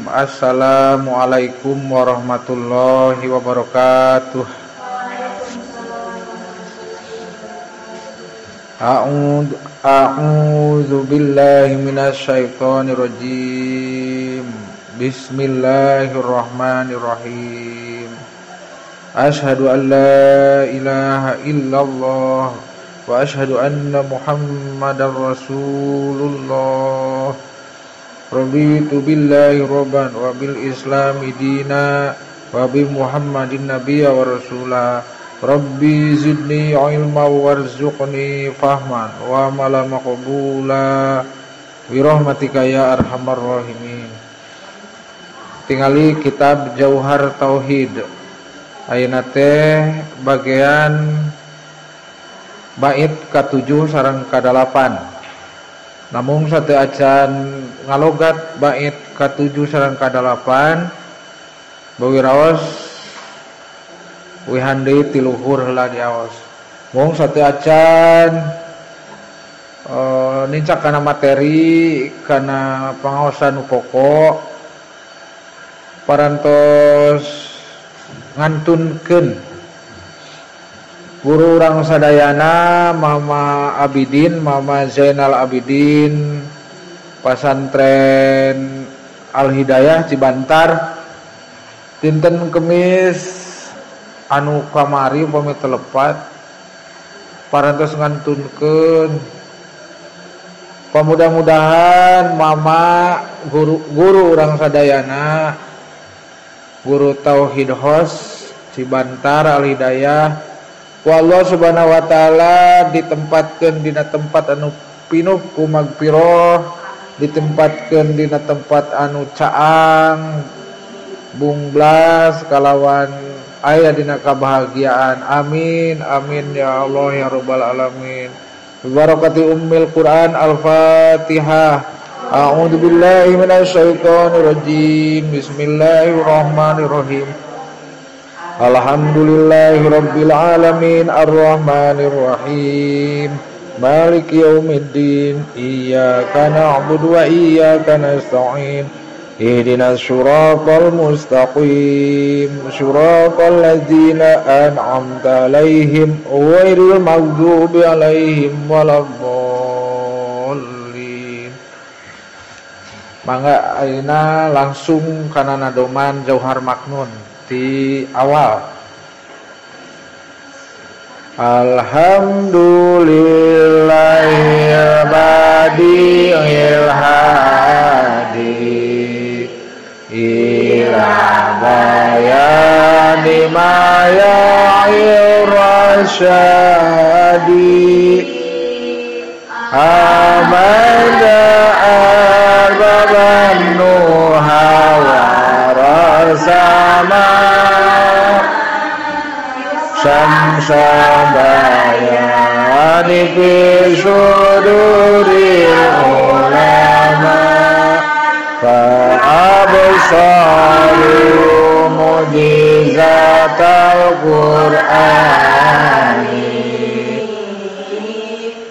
Bismillahirrahmanirrahim. Assalamualaikum warahmatullahi wabarakatuh. A'udzu billahi minasyaitonir rajim. Bismillahirrahmanirrahim. Asyhadu an la ilaha illallah wa asyhadu anna Muhammadar Rasulullah. Raditu billahi rabban wa bil islami dina wa bi Muhammadin nabiyya wa rasula. Rabbi zidni ilma warzuqni fahman wa amala maqbula bi rahmatika ya arhamar rahimin. Tingali kitab Jauhar Tauhid. Ayeuna teh bagian bait ka-7 sareng ka-8. Namung satu acan ngalogat bait ka-7 sareng ka-8 bawi raos wihan deui ti luhur heula diaos. Mung satu acan nincak kana materi kana pangaosan nu pokok parantos ngantunkeun guru urang sadayana Mama Abidin, Mama Zainal Abidin, Pasantren Al Hidayah Cibantar, dinten Kemis anu kamari upami telepat parantos ngantunkeun. Pamudah-mudahan Mama guru urang sadayana, guru Tauhid Hos Cibantar Al Hidayah, wa Allah subhanahu wa ta'ala ditempatkan dina tempat anu pinuh ku magfiroh, ditempatkan dina tempat anu caang bungblas kalawan aya dina kebahagiaan. Amin amin ya Allah ya rabbal alamin. Bi barakati ummil Quran. Al-Fatihah. A'udzu billahi minasyaitonir rajim. Bismillahirrahmanirrahim. Alhamdulillahi rabbil alamin arrahmanir rahim maliki yaumiddin iyyaka na'budu wa iyyaka nasta'in ihdinas siratal mustaqim siratal ladzina an'amta 'alaihim ghairil maghdubi 'alaihim waladdallin. Mangga ayeuna langsung kana nadoman Jauhar Maknun di awal. Alhamdulillahil badi'il hadi ila bayani ma ya'ir rasyadi amada arbaban nuha wa rasama syamsa bayani fi suduril ulama fa absaru mujizatal qur'ani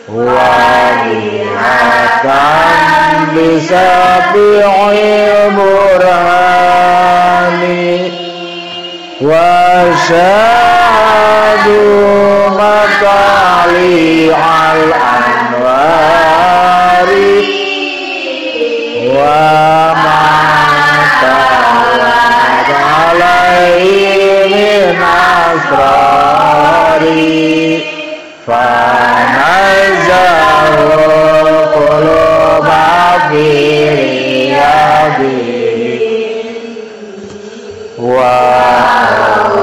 wa bihatan bisabi'il burhani wa syahadu matali'al anwari wa ma ta'ala alaihi min asrari fanazzahu quluba fi riyadihi wa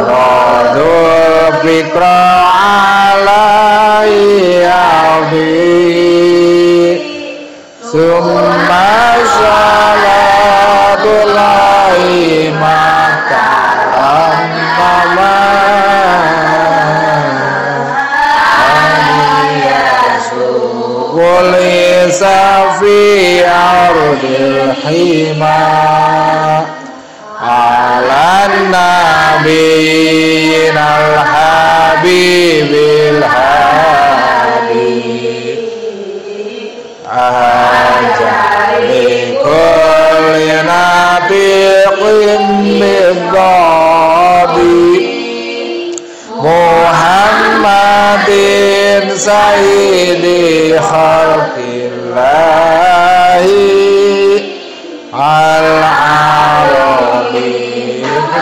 aradul fikra alaihi summa salatullahi maka وليس في أرض الحمى على النبي الحبيب الهادي أجل كل نبي natiqin bidadi Muhammadin sayyidi khalqillahi al-arabi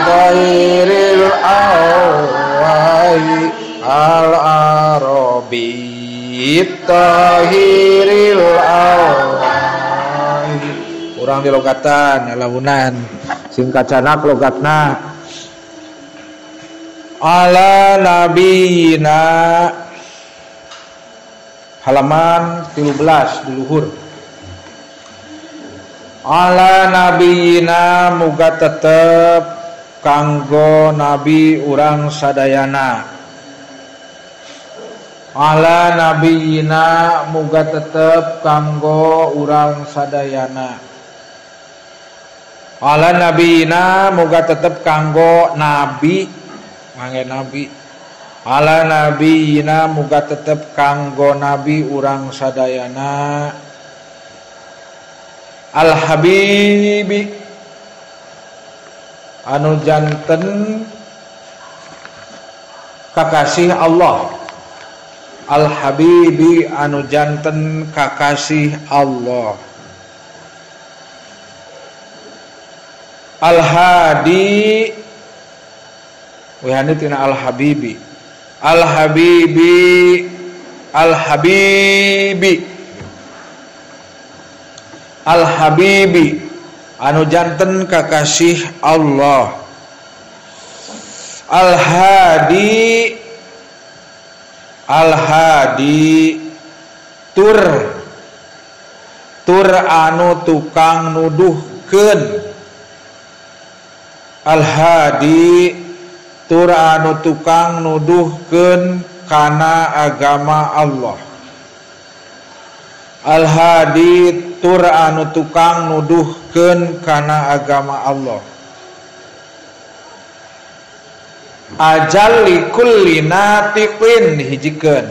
ghairil awai al-arabi tahiril awai. Urang di logatan launan sing kacanak logatna. Ala nabiyina halaman 13 di luhur. Ala nabiyina muga tetep kanggo nabi urang sadayana. Ala nabiyina muga tetep kanggo urang sadayana. Ala nabiyina muga tetep kanggo nabi mangge nabi. Ala nabiyina muga tetep kanggo nabi urang sadayana. Al habibi anu janten kakasih Allah. Al habibi anu janten kakasih Allah. Al hadi wihani tina al habibi. Al habibi al habibi al habibi anu janten kakasih Allah. Al hadi al hadi tur tur anu tukang nuduhkeun. Al hadi tur anu tukang nuduhkeun kana agama Allah. Al hadi tur anu tukang nuduhkeun kana agama Allah. Ajal li kulli natiqin dihijikeun.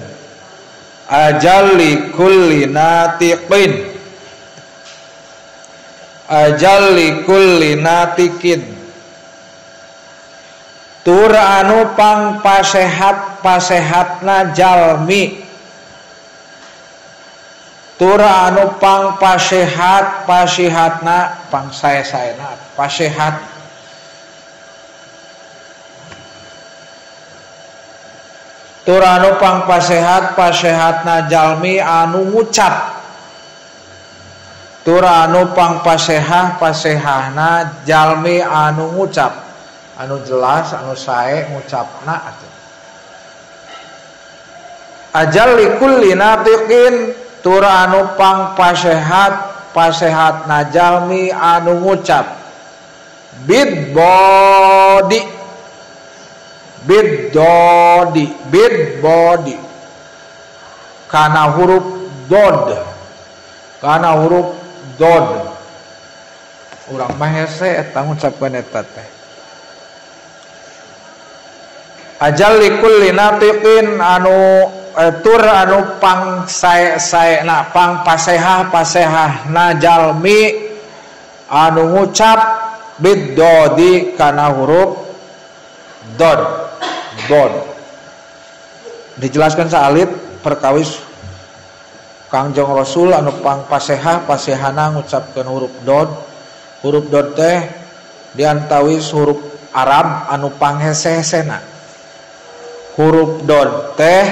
Ajal li kulli natiqin. Ajal li kulli natiqin. Tur anu pang pasehat pasehatna jalmi. Tur anu pang pasehat pasehatna pang sae-saena pasehat. Tur anu pang pasehat pasehatna jalmi anu ngucap. Tur anu pang pasehah pasehahna jalmi anu ngucap. Anu jelas anu sae ngucapna atuh. Ajal likulli natiqin tur anu pang pasehat pasehatna jalmi anu ngucap. Bid bodi bid dodi bid bodi kana huruf dod kana huruf dod. Urang mah hese eta ngucapkeun eta teh. Ajal likulli natiqin anu tur anu pang sae-saena pang pasehah pasehahna jalmi anu ngucap bid dodi kana huruf dod dod. Dijelaskan saalit perkawis Kangjeng Rasul anu pang pasehah pasehana ngucapkeun huruf dod. Huruf dod teh diantawis huruf Arab anu panghese-hesena. Huruf dod teh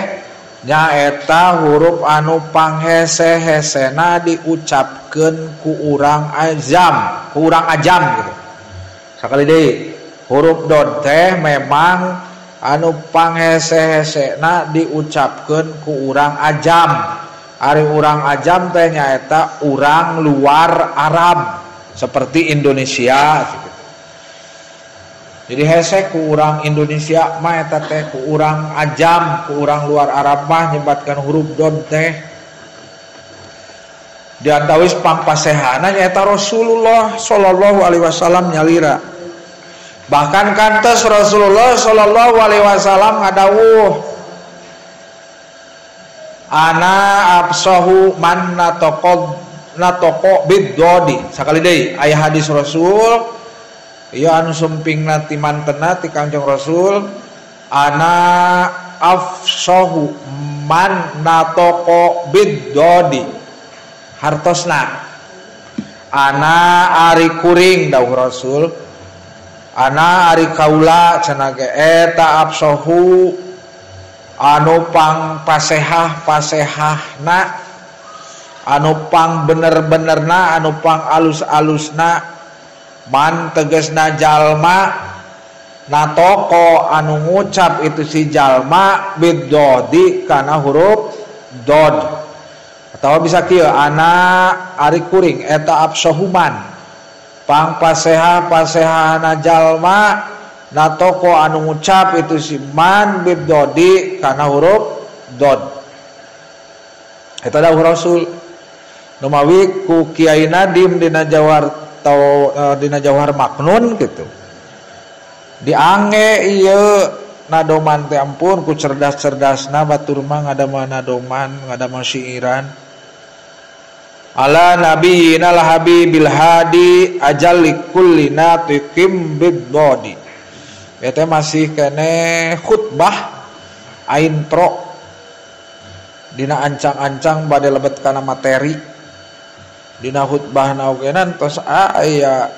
nyaeta huruf anu panghese-hesena diucapkeun ku urang ajam, ku urang ajam gitu. Sakali deui, huruf dod teh memang anu panghese-hesena diucapkeun ku urang ajam. Ari urang ajam teh nyaeta urang luar Arab seperti Indonesia gitu. Jadi hese ku urang Indonesia mah eta teh ku urang ajam, ku urang luar Arab mah nyebatkan huruf dod teh. Di antawis pangpasehana nyaeta Rasulullah sallallahu alaihi wasallam nyalira. Bahkan kantos Rasulullah sallallahu alaihi wasallam ngadawuh, ana absahu man nataqo bid dodi. Sakali deui aya hadis Rasul Ieu anu sumpingna ti mantena ti Kangjeng Rasul ana afsahu man natoko biddodi hartosna ana ari kuring dawuh Rasul ana ari kaula cenah ge eta afsahu anu pang pasehah pasehahna anu pang bener-benerna anu pang alus-alusna man tegesna jalma natoko anu ngucap itu si jalma biddodi kana huruf dod atau bisa kieu ana ari kuring eta absohuman pang paseha pasehana jalma natoko anu ngucap itu si man biddodi kana huruf dod eta dawuh Rasul. Numawi ku Kiai Nadim dina Jawhar tau dina Jawhar Maknun gitu diange ieu nadoman teh ampun ku cerdas-cerdasna batur mah ngadamel nadoman ngadamel syiiran ala nabiyina al habibil hadi ajalli kulli natiqim biddodi. Eta masih kene khutbah intro dina ancang-ancang bade lebet kana materi dina khutbahna oge tos aya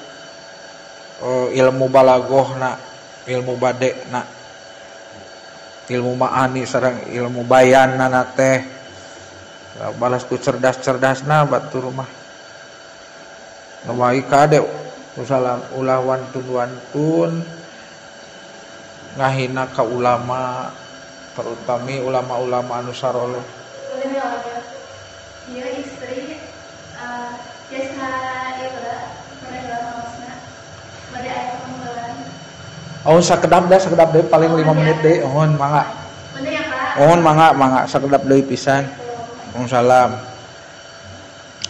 ilmu balagohna, ilmu badekna, ilmu ma'ani sareng ilmu bayanna teh balas ku cerdas-cerdasna batur mah. Lumawi kade usalam ulah wantun-wantun ngahina ka ulama terutami ulama-ulama anu saroleh. Ieu istri jasa ieu Oh sakedap dah, sakedap deui paling 5 menit deui. Mohon mangga. Mohon mangga, mangga sakedap deui pisan. Salam.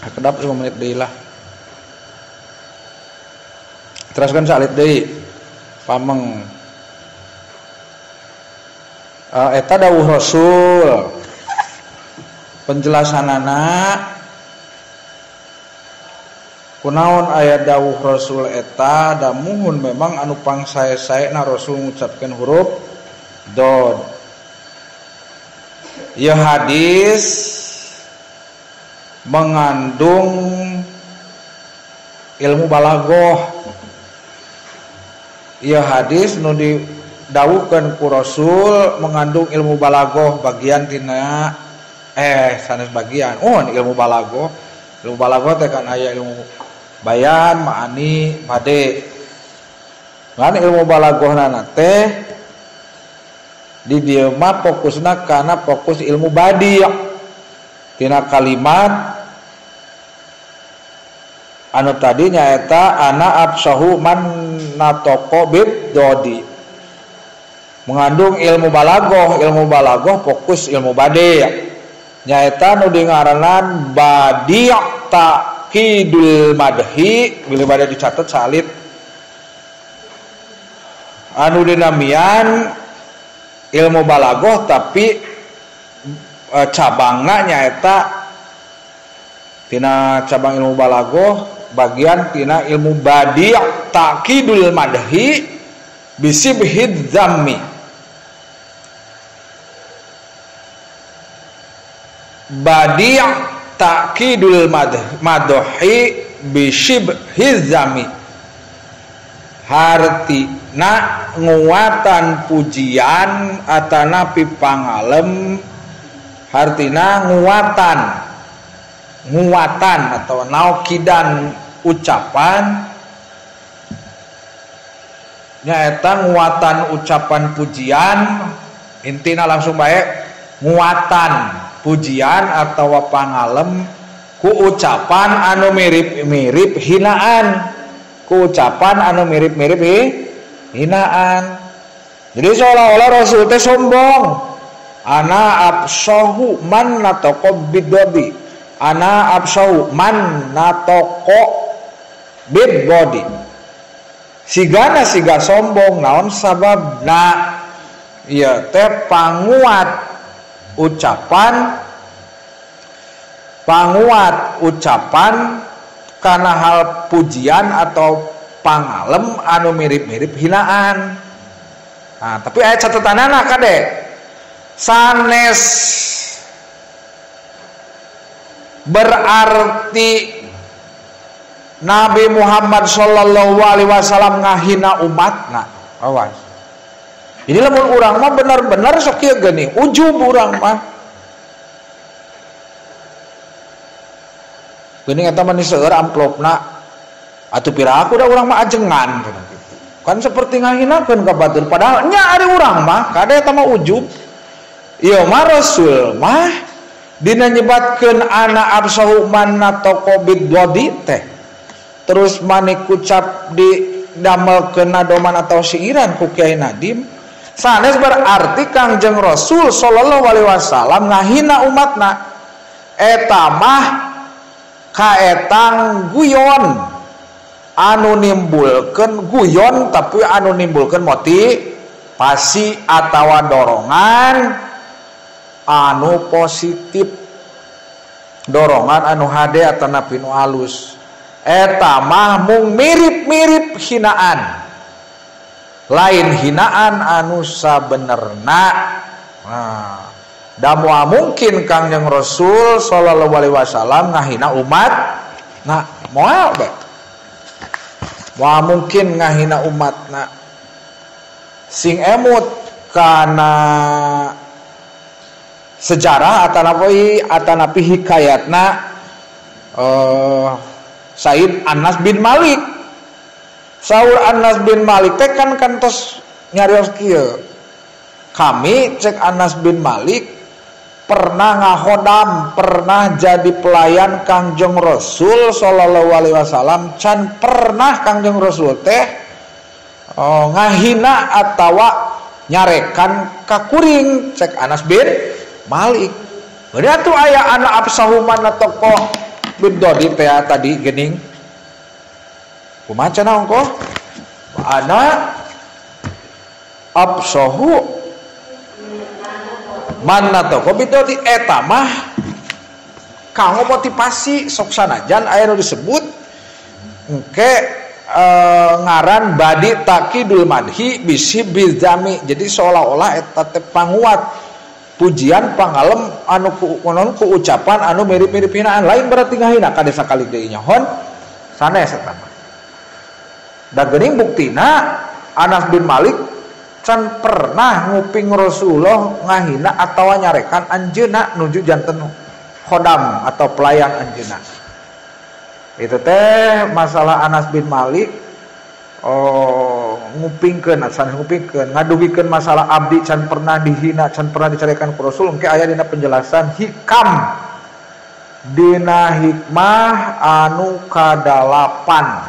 Sakedap 5 menit deui lah. Teruskan salit deui. Pameng. Eta dawuh Rasul. Penjelasanana kunaon aya dawuh Rasul eta damuhun memang anu pangsae-saena Rasul ngucapkeun huruf dod. Ieu hadis mengandung ilmu balagoh. Ieu hadis nu didawuhkeun ku Rasul mengandung ilmu balagoh bagian tina sanes bagian ilmu balagoh. Ilmu balagoh teh kan aya ilmu bayan, ma'ani, bade. Ngan ilmu balagohna teh di dieu mah fokusna kana fokus ilmu badi. Tina kalimat anu tadi nyaeta ana absahu man natoko bid dodi. Mengandung ilmu balagoh fokus ilmu badi. Nyaeta nu dingaranan badi' ta'kidul madhi bilih bade dicatet salit anu dinamian ilmu balagoh tapi cabangna nyaeta tina cabang ilmu balagoh bagian tina ilmu badi' ta'kidul madhi bisibhid dzammi. Badi' ta'kidul madhi bisibhiz zami hartina nguatan pujian atana pipangalem hartina nguatan nguatan atau naukidan ucapan nyaeta nguatan ucapan pujian intina langsung bae nguatan pujian atau pangalem ku ucapan anu mirip-mirip hinaan, ku ucapan anu mirip-mirip hinaan. Jadi seolah-olah Rasul teh sombong. Ana absahu man natoko bidodi, ana absahu man natoko bidbodi. Sigana siga sombong naon sababna ieu teh panguat ucapan, panguat ucapan karena hal pujian atau pangalem anu mirip-mirip hinaan. Nah, tapi aya catatanana kade sanes berarti Nabi Muhammad sallallahu alaihi wasallam ngahina umatna. Awas. Jadi lamun urang mah bener-bener sok kieu geuning, ujub urang mah. Geuning eta mah seueur amplopna. Atuh piraku da urang mah ajengan gitu. Kan seperti ngahinakeun ka batur padahal nya ari urang mah kade eta mah ujub. Ieu mah Rasul mah dina nyebatkeun ana absahu man nataqa bidwadi teh. Terus manik ucap di damel kena doman atau siiran ku Kiai Nadim sanes berarti Kangjeng Rasul sallallahu alaihi wasallam ngahina umatna. Eta mah kaetang guyon anu nimbulkeun guyon tapi anu nimbulkeun motivasi atawa dorongan anu positif, dorongan anu hade atanapi nu alus. Eta mah mung mirip-mirip hinaan, lain hinaan anu sabenerna. Nah, da moal mungkin Kangjeng Rasul sallallahu alaihi wasallam ngahina umat. Nah, moal be. Moal mungkin ngahina umatna. Sing emut kana sejarah atanapi hikayatna Said Anas bin Malik. Saur Anas bin Malik teh kan kantos nyarios kieu. Kami cek Anas bin Malik pernah ngahodam, pernah jadi pelayan Kangjeng Rasul sallallahu alaihi wasallam, can pernah Kangjeng Rasul teh ngahina atawa nyarekan kakuring cek Anas bin Malik. Berarti atuh aya anak absahu man nataqa bidodi teh tadi geuning. Kumaha cenah ongkoh? Ana absahu man nataqa bidodi eta mah kanggo motivasi sok sanajan aya nu disebut engke ngaran badi takidul madhi bisi bizami. Jadi seolah-olah eta teh panguat pujian pangalem anu ku ku ucapan anu mirip-mirip hinaan, lain berarti ngahina kade sakali deui nyohon sanes eta mah. Da geuning buktina Anas bin Malik can pernah nguping Rasulullah ngahina atawa nyarekan anjeunna nuju janten khodam atau pelayan anjeunna. Itu teh masalah Anas bin Malik ngupingkeun sanes ngupingkeun ngadugikeun masalah abdi can pernah dihina, can pernah dicarekan ku Rasul. Engke aya dina penjelasan hikam dina hikmah anu kadalapan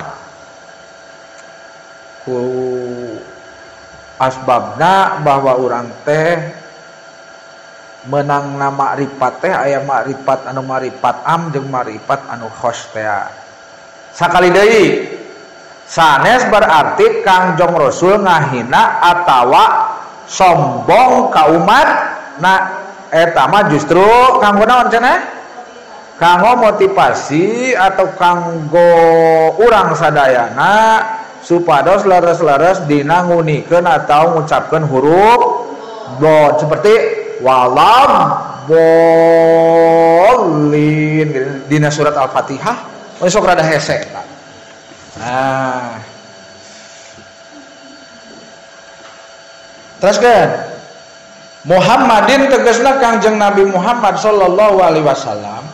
ku asbabna bahwa urang teh menangna makrifat teh aya makrifat anu makrifat am jeung makrifat anu khos teh. Sakali deui sanes berarti Kangjeng Rasul ngahina atawa sombong ka umat. Nah eta mah justru kanggo naon cenah? Kanggo motivasi atau kanggo urang sadayana supados leres-leres dina ngunikeun atau ngucapkeun huruf dod seperti walam bolin dina surat Al-Fatihah sok rada hese eta. Nah, teruskan Muhammadin tegasna Kangjeng Nabi Muhammad sallallahu alaihi wasallam.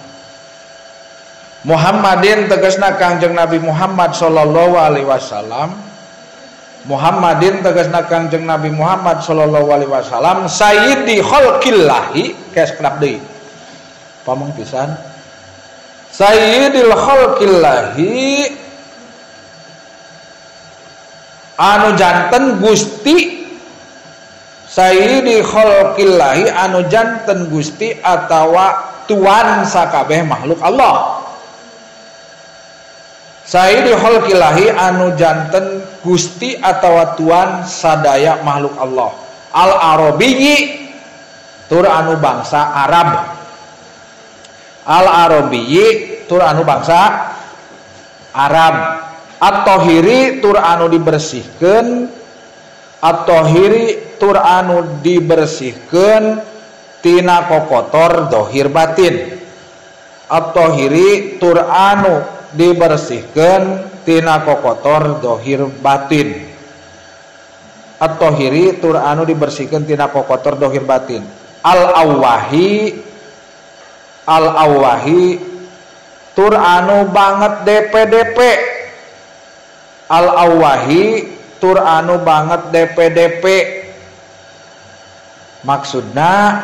Muhammadin tegasna Kangjeng Nabi Muhammad sallallahu alaihi wasallam. Muhammadin tegasna Kangjeng Nabi Muhammad sallallahu alaihi wasallam sayyidi khalqillahi kes kenap deui. Pamong pisan. Sayyidil khalqillahi anu janten Gusti, sayyidi khalqillahi anu janten Gusti atawa tuan sakabeh makhluk Allah. Sayyidi khalqillahi anu janten Gusti atawa tuan sadaya makhluk Allah. Al Arabiyyi tur anu bangsa Arab. Al Arabiyyi tur anu bangsa Arab. At-tahiri tur anu dibersihkeun, at-tahiri tur anu dibersihkeun tina kokotor dohir batin. At-tahiri tur anu dibersihkeun tina kokotor dohir batin. At-tahiri tur anu dibersihkeun tina kokotor dohir batin. Al-awahi, al-awahi tur anu banget DPDP. Al-awahi tur anu banget DPDP. Maksudna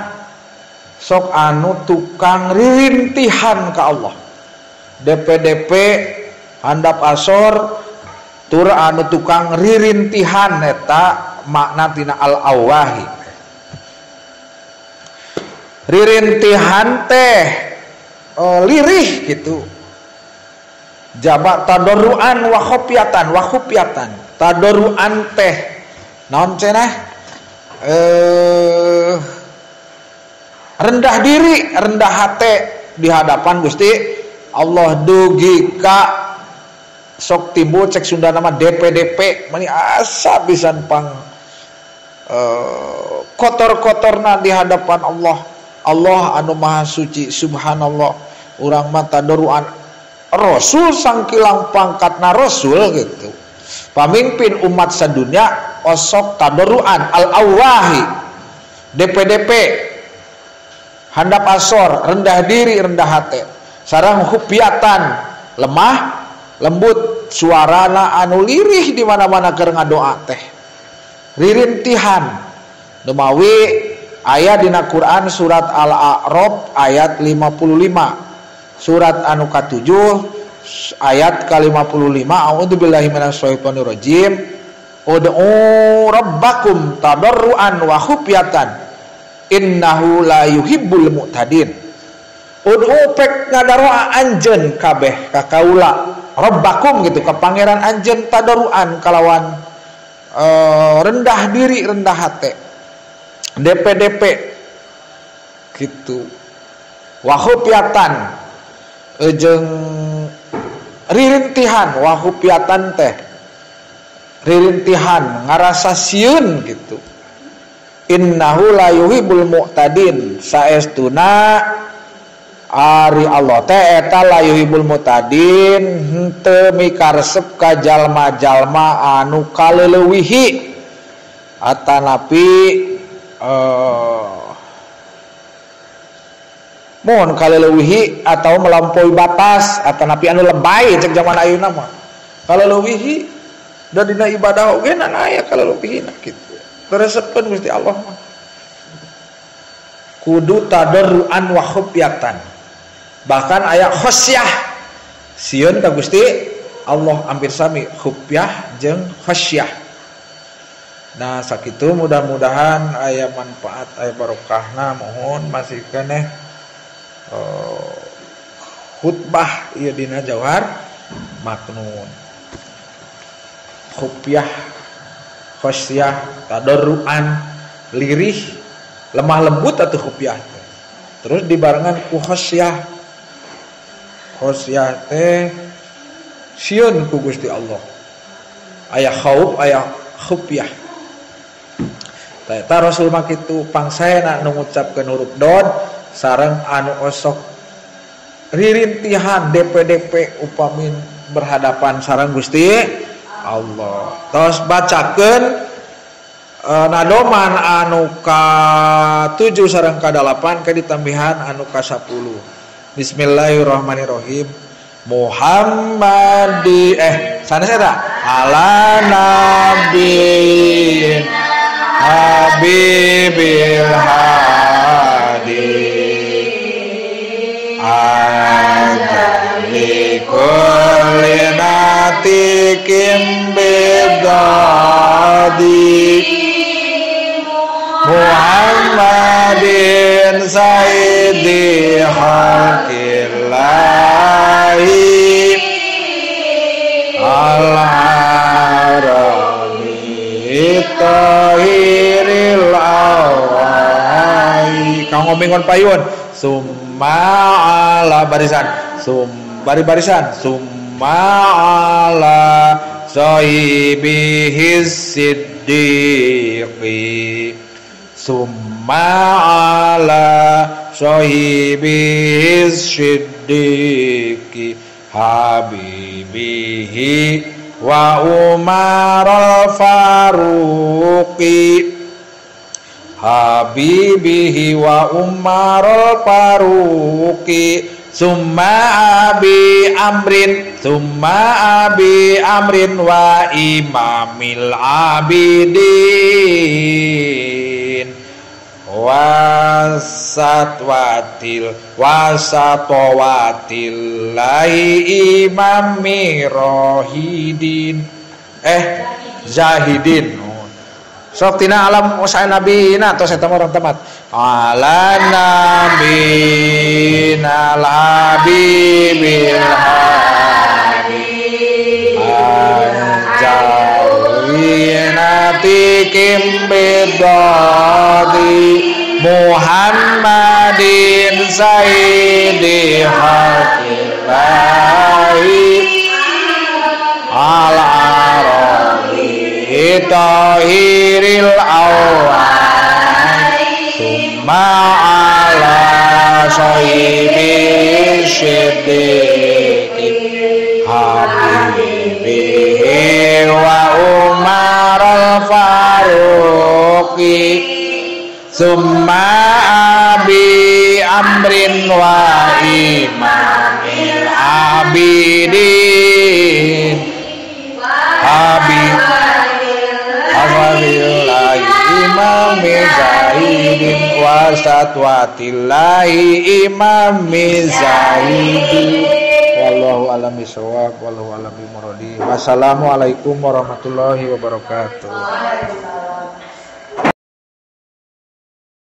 sok anu tukang ririntihan ka Allah. DPDP handap asor tur anu tukang ririntihan eta makna tina al-awahi. Ririntihan teh lirih gitu. Jaba tadarruan wa khufyatan, wa khufyatan. Tadarruan teh naon cenah? Rendah diri, rendah hati di hadapan Gusti Allah dugi ka sok timbul cek Sunda nama DPDP mani asa pisan pang kotor-kotorna di hadapan Allah. Allah anu maha suci subhanallah. Urang mah tadarruan Rasul sangkilang pangkatna Rasul gitu. Pamimpin umat sadunya osok tadarruan al-awahi DPDP handap asor rendah diri rendah hati sareng hupiatan lemah lembut suarana anu lirih di mana-mana keur ngadoa teh ririntihan. Numawi aya dina Quran surat Al-A'raf ayat 55, surat anu ka-7 ayat ka-55. A'udzubillahi minasyaitonirrajim. Ud'u rabbakum tadarruan wa khufyatan innahu la yuhibbul mu'tadin. Ud'u pek ngadaroa anjeun kabeh ka kaula, rabbakum gitu ka pangeran anjeun tadarruan kalawan rendah diri rendah hati DPDP gitu wa khufyatan jeung ririntihan. Wa khufyatan teh ririntihan ngarasa sieun gitu. Innahu la yuhibbul mu'tadin. Saestuna ari Allah teh eta la yuhibbul mu'tadin henteu mikaresep ka jalma-jalma anu kaleulewihi atanapi mohon kaleulewihi atau melampaui batas atanapi anu lebay cek zaman ayeuna mah kaleulewihi da dina ibadah oge na aya kaleulewihi kitu. Teresepkeun Gusti Allah mah kudu tadarruan wa khufyatan. Bahkan aya khasyah sieun ka Gusti Allah hampir sami khufyah jeung khasyah. Nah sakitu mudah-mudahan aya manfaat aya barokahna. Mohon masih keneh khutbah ieu dina Jauhar Maknun. Khufyah, khasyah, tadarruan, lirih, lemah lembut atau khufyah. Terus dibarengan ku khasyah. Khasyah teh sieun ku Gusti Allah. Aya khauf, aya khufyah. Eta Rasul mah kitu pangsaena nu ngucapkeun huruf dod sareng anu osok ririntihan DPDP upamin berhadapan sareng Gusti Allah. Terus bacakeun nadoman anu ka-7 sareng ka-8 ke ditambihan anu ka-10. Bismillahirrahmanirrahim. Muhammadi sanes eta ala nabi habibil hadi ajali kulli natikim bidadi Muhammadin sayyidi khalqillahi al-harami tahiril awai. Kang ngomengon payun summa ala barisan sum bari barisan summa Summa ala sahibihi siddiqi. Summa ala sahibihi siddiqi habibihi wa Umar al-Faruqi. Habibihi wa Umar al-Faruqi. Summa abi amrin, summa abi amrin wa imamil abidin wasatwatil wasatwatil lahi imami rohidin zahidin. Sok tina alam usaha nabi na tos eta orang tamat ala nabi nal habibil hadi anjawinatikim bidadi Muhammadin sayyidi hakilahi al arabi tahiril awal summa ala sahibi siddiqi habibihi wa Umar al-Faruqi summa abi amrin wa imamil abidin abi Alhamdulillahi imami zahidin wa satwatillahi imami zahidin. Wallahu a'lam bishawab, wallahu a'lam bimuradi. Wassalamualaikum warahmatullahi wabarakatuh.